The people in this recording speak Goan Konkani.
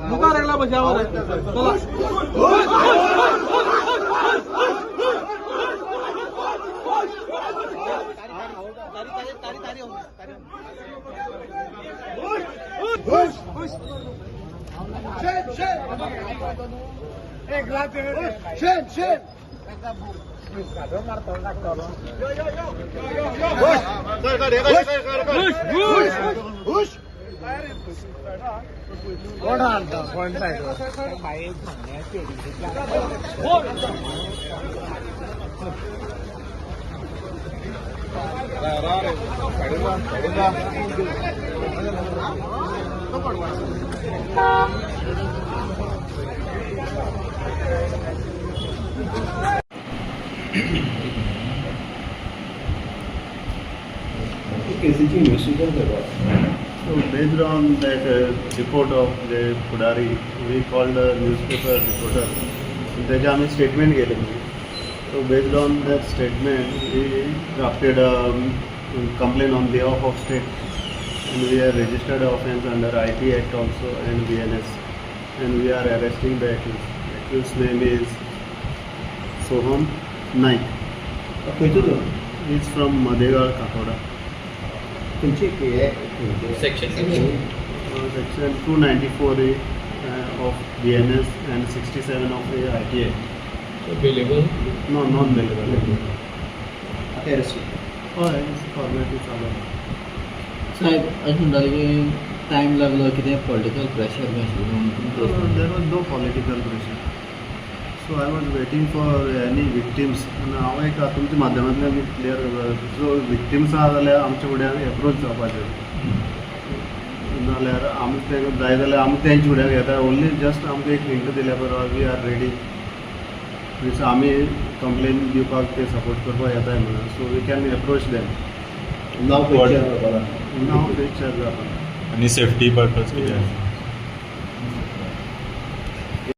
मुखार एकला बशावर चला. केसीची इन्व्हेस्टिगेशन करपाक. So based on that report of the Pudari, we called the newspaper reporter. तेजे आमी statement घेयलें. So based on that statement, we drafted a complaint on behalf of state and we have registered offence under IT Act also and BNS, and we are arresting the accused. Accused name is Soham Naik. खंयचो तो? He is from Madegal, Kakoda. खंयची हे? Section? Section 294A of BNS and 67 of the IT Act. Available? No, non bailable. आतां अरेस्ट. हय, फॉर्मेलिटी चालू आहा. साहेब, अशें म्हणटाले की टायम लागलो, कितें पॉलिटिकल प्रेशर बी आशिल्लें म्हणून. There was no political pressure. So I was waiting for any victims. आनी हांव एक तुमच्या माध्यमांतल्यान क्लियर करता, जो विक्टिम्स आहा जाल्यार आमच्या फुड्यान एप्रोच जावपाचें, नाल्यार आमी ते जाय जाल्यार आमी तेंच्या फुड्यान घेता. ओन्ली जस्ट आमकां एक हिंट दिल्या पुरो, we are ready. Means आमी कंप्लेन दिवपाक ते सपोर्ट करपाक येताय म्हणून, so we can approach them. नाव खंयचें? नाव फेस चार्ज जाता. आनी सेफ्टी पर्पज कितें?